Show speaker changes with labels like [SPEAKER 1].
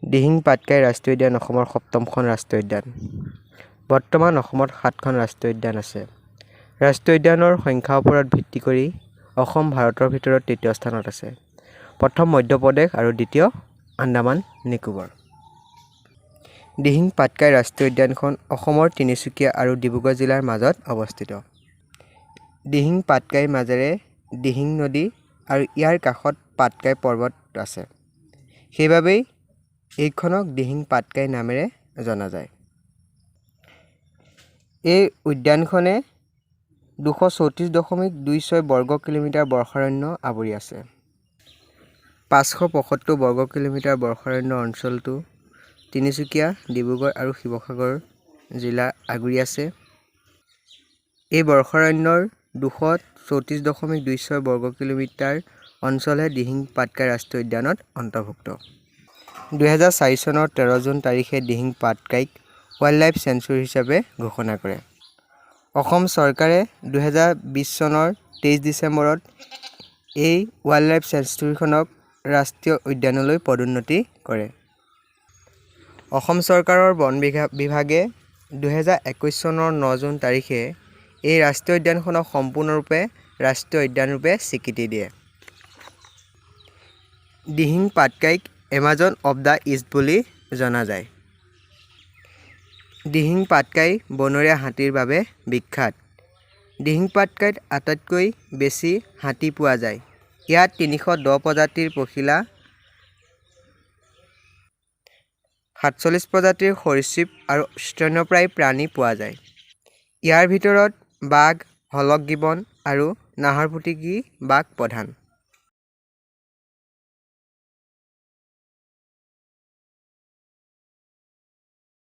[SPEAKER 1] দিহিং পাটকাই ৰাষ্ট্ৰীয় উদ্যান অসমৰ সপ্তমখন ৰাষ্ট্ৰীয় উদ্যান। বৰ্তমান অসমত সাতখন ৰাষ্ট্ৰীয় উদ্যান আছে। ৰাষ্ট্ৰীয় উদ্যানৰ সংখ্যাৰ ওপৰত ভিত্তি কৰি অসম ভাৰতৰ ভিতৰত তৃতীয় স্থানত আছে। প্ৰথম মধ্যপ্ৰদেশ আৰু দ্বিতীয় আন্দামান নিকোবৰ। দিহিং পাটকাই ৰাষ্ট্ৰীয় উদ্যানখন অসমৰ তিনিচুকীয়া আৰু ডিব্ৰুগড় জিলাৰ মাজত অৱস্থিত। দিহিং পাটকাইৰ মাজেৰে দিহিং নদী আৰু ইয়াৰ কাষত পাটকাই পৰ্বত আছে, সেইবাবেই এইখনক দিহিং পাটকাই নামেৰে জনা যায়। এই উদ্যানখনে 234.26 বৰ্গ কিলোমিটাৰ বৰ্ষাৰণ্য আৱৰি আছে। 575 বৰ্গ কিলোমিটাৰ বৰ্ষাৰণ্য অঞ্চলটো তিনিচুকীয়া, ডিব্ৰুগড় আৰু শিৱসাগৰ জিলা আগুৰি আছে। এই বৰ্ষাৰণ্যৰ 234.26 বৰ্গ কিলোমিটাৰ অঞ্চলহে দিহিং পাটকাই ৰাষ্ট্ৰীয় উদ্যানত অন্তৰ্ভুক্ত। 2004 চনৰ 13 জুন তাৰিখে দিহিং পাটকাইক ৱাইল্ড লাইফ চেঞ্চুৰী হিচাপে ঘোষণা কৰে। অসম চৰকাৰে 2020 চনৰ 23 ডিচেম্বৰত এই ৱাইল্ড লাইফ চেঞ্চুৰীখনক ৰাষ্ট্ৰীয় উদ্যানলৈ পদোন্নতি কৰে। অসম চৰকাৰৰ বন বিভাগে 2021 চনৰ 9 জুন তাৰিখে এই ৰাষ্ট্ৰীয় উদ্যানখনক সম্পূৰ্ণৰূপে ৰাষ্ট্ৰীয় উদ্যানৰূপে স্বীকৃতি দিয়ে। দিহিং পাটকাইক এমাজন অৱ the east বুলি জনা যায়। দিহিং পাটকাই বনৰীয়া হাতীৰ বাবে বিখ্যাত। দিহিং পাটকাইত আটাইতকৈ বেছি হাতী পোৱা যায়। ইয়াত 310 প্ৰজাতিৰ পখিলা, 47 প্ৰজাতিৰ সৰীসৃপ আৰু স্তন্যপায়ী প্ৰাণী পোৱা যায়। ইয়াৰ ভিতৰত বাঘ, হলক গিবন আৰু নাহৰফুটুকী বাঘ প্ৰধান।